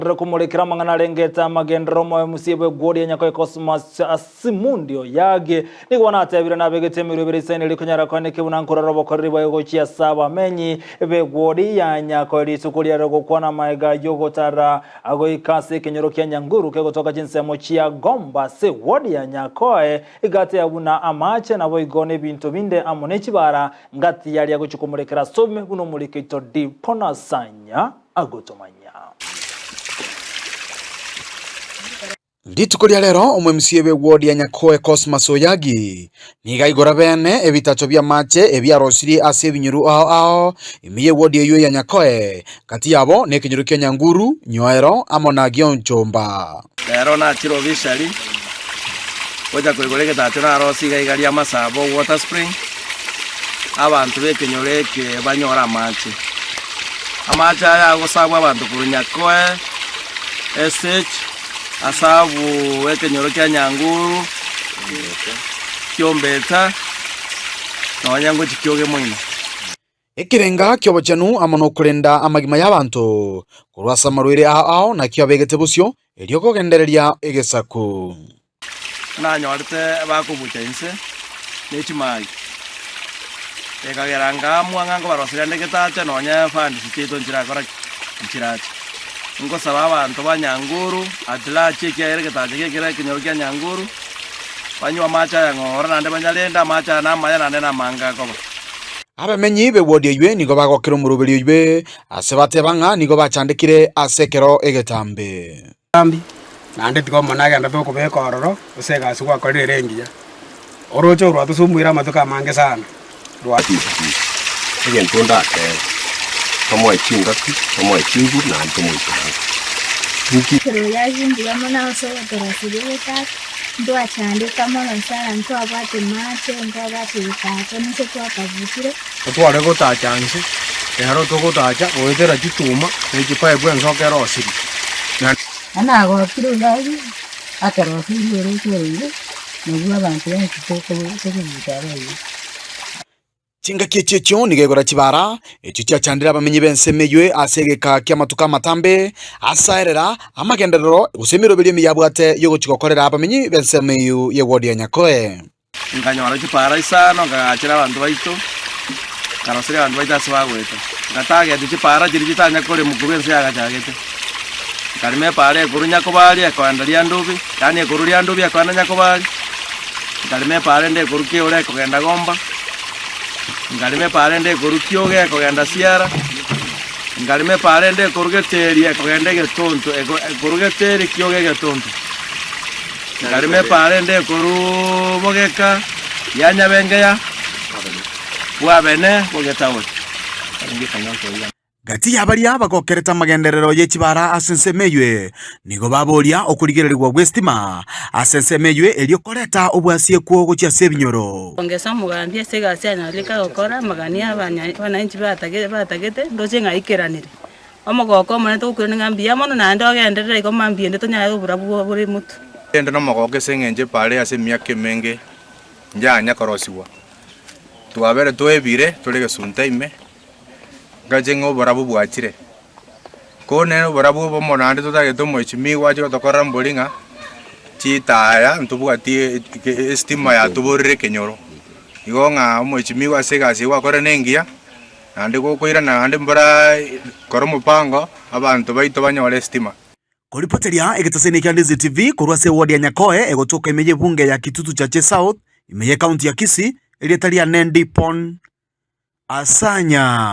Rero komorekera amang'ana arengete amagenderero omoemusie bw'egwori ya Nyakoe Cosmas Asimundi Oyagi nigo bono atebire nabegete emerwe ebere isaine erio konyara koaneke buna nkorora obokoreri bwaye gochia ase abamenyi b'egwori ya Nyakoe rituko riare gokwana amaega y'ogotara goika ase ekenyoro kia Nyanguru kegotoka chinsemo chia Gomba ase egwori ya Nyakoe igateba buna amache naboigo nebinto binde amo nechibara ngati yaria gochia komorekera asome buna omorikeito Diponasanya agotomanya. Rituko ria rero omwMCA bw'eward ya Nyakoe Cosmas Oyagi nigo aigora bene ebitacho bi'amache ebiarosirie ase ebinyoro ao ao ime y'eward eyio ya Nyakoe, gati yabo nekenyoro kia Nyanguru, Nyoero amo na Gionchomba. Rero nachire obishari gocha koigora egetacho narosie iga iga ria Masabo water spring, abanto b'ekenyoro eke banyore amache. Amache aya agosabwa abanto korwa Nyakoe, Esech, asabwe ekenyoro kia Nyanguru, Kiombeta, nonya ngochia Kioge moino. Ekerenga ki'obochenu amo nokorenda amagima y'abanto korwa ase amarwaire ao ao nakio abegete bosio, erio kogendereria egesaku. Nanyorete bakobucha inse ne chimai, ekagera nkaamua ng'a nkobaroseria nde getacha nonya funds chiaito nchirakora ki? Nchirache. Nkosaba abanto ba Nyanguru at large ekiagera egetacha gekere ekenyoro kia Nyanguru, banywe amache aya ng'ora naende banyarende amache aya namaya naende namange akoba. Abamenyi b'ewodi eywe nigo bagokera omoroberio oywe, ase bateba ng'a nigo bachandekire ase ekero egetambe. Mambia, naende tiga Omonene agenderete gokobeka ororo ase egasi gwakorire ere engiya. Orooche oro rwatosumbuire amatuko amange sana, rwa. Egento ndatebe, tomoe chingaki, tomoe chinguru, naende tomoikaranse. Inki? Ekero oyagire mbuya mono ase ogotorosiria egetata, ntwachandeka mono sana, ntwabwate mache, ntwabwate getacha, ninche twakabuchire. Totware gotacha nse, ero togotacha goetera chituma ne chipaipu ensoko erosirie. Na. Na nagokire oyio akarosirie orooche oro, nabwo abanto bonsi tokobuta abaye. Chingaki echio echio nigo egora chibara, echio chiachandire abamenyi b'ensemo eyio ase egeka ki'amatuko amatambe, asaerera, amagenderero, gose emeroberio emiya abwate y'ogochia gokorera abamenyi b'ensemo eyio y'ewodi ya Nyakoe. Nkanyora chipaara isano, nkagachera abanto baito, nkaroseria abanto baito ase bagoeta. Ngatageti chipaara chiria chitanya koremwa korwa ense yagachagete. Nkarema epaara ekorwa Nyakobari ekoenda Riandubi, yaani ekorwa Riandubi ekoenda Nyakobari, nkarema epaara ende ekorwa Kiore ekogenda Gomba, nkarema epaara ende ekorwa Kioge ekogenda Siara, nkarema epaara ende ekorwa Geteri ekogenda Egetonto, eko ekorwa Geteri Kioge Egetonto. Nkarema epaara ende ekorwa Bogeka ya Nyabengeya, Bwabene, Bogetaoni. Gati ya baria bagokerete amagenderero ye chibara ase ensemo eywe, nigo baboria okorigererigwa gw'esitima ase ensemo eywe erio koreta obwasiekwo gochia ase ebinyoro. Kongesa omogambi ase egasi anyarete gokora, amagani abananchi batagete, ndoche ng'a aikeranire. Omogoko omonene togokwirana ng'a mbuya mono naende ogenderere igo mambia ende tonyare oborabu bore motwe. Inde nomogoko ase engencho epaara ase emiaka emenge njanya korosigwa. Twabere twebire tore egesunte ime, Ngache ng'a oborabu bwachire, ko nere oborabu obomo naende totagete omochimiwa ache gotokorera mbori ng'a chitaya ntobwati estima yatoborire ekenyoro. Igo ng'a omochimiwa ase egasi eywo gwakorire na engiya, naende gokoirana naende mboraa kora omopango abanto baito banyore estima. Koripoteria egetaseni kia Ndizi TV korwa ase eward ya Nyakoe egotoka ime y'ebunge ya Kitutu Chache South, ime y'ecounty ya Kisii, erieta riane Ndipon Asanya.